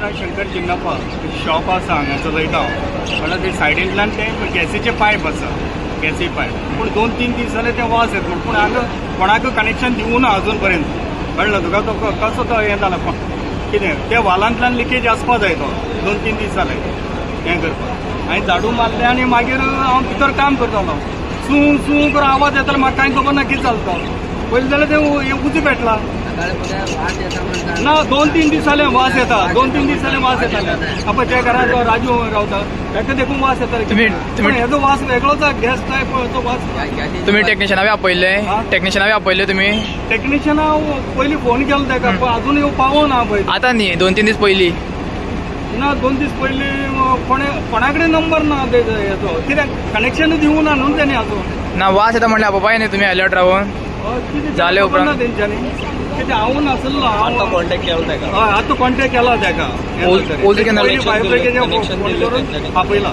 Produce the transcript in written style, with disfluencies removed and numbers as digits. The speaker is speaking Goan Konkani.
नांव शंकर चिन्नप्पा. शॉप आसा हांगा चलयता हांव. म्हणल्यार ते सायडींतल्यान ते गॅसीचे पायप आसा, गॅसी पायप. पूण 2-3 दीस जाले ते वास येता म्हण. पूण हांगा कोणाक कनेक्शन दिवूं ना अजून पर्यंत. कळ्ळें तुका? तो कसो तो हें जाला कितें त्या वालांतल्यान लिकेज आसपा जाय. तो 2-3 दीस जाले हें करपाक. हांवें झाडू मारलें आनी मागीर हांव भितर काम करतालो. सू सू करून आवाज येतालो. म्हाका कांय खबर ना कितें जाता तो. पयलीं जाल्यार तें उजो पेटला ना. 2-3 दीस जाले वास येता. 2-3 दीस जाले वास येताले. आपण ज्या घरात राजू रावता ताका देखून वास येता. तुम्ही हेजो वास वेगळोच, गॅस टायप तो वास. तुम्ही टेक्निशियना बी आपयल्ले? टेक्निशियना बी आपयल्ले तुम्ही? टेक्निशियना पयलीं फोन केलो ताका, पण अजून येवन पावना पळय. आता न्ही, 2-3 दीस पयलीं. ना, 2 दीस पयलीं कोणा कडेन नंबर ना हेजो, कित्याक कनेक्शन दिवूं ना न्हू तेणी अजून. ना, वास येता म्हणल्यार आपोवपाय न्ही तुमी अलर्ट रावन? जाले उपरांत? तेंच्यांनी कितें हांव नासलो. आतां कॉन्टॅक्ट केलो ताका? हय, आतां कॉन्टॅक्ट केला ताका. ओजू केन्ना? फायर ब्रिगेडीक फोन करून आपयला.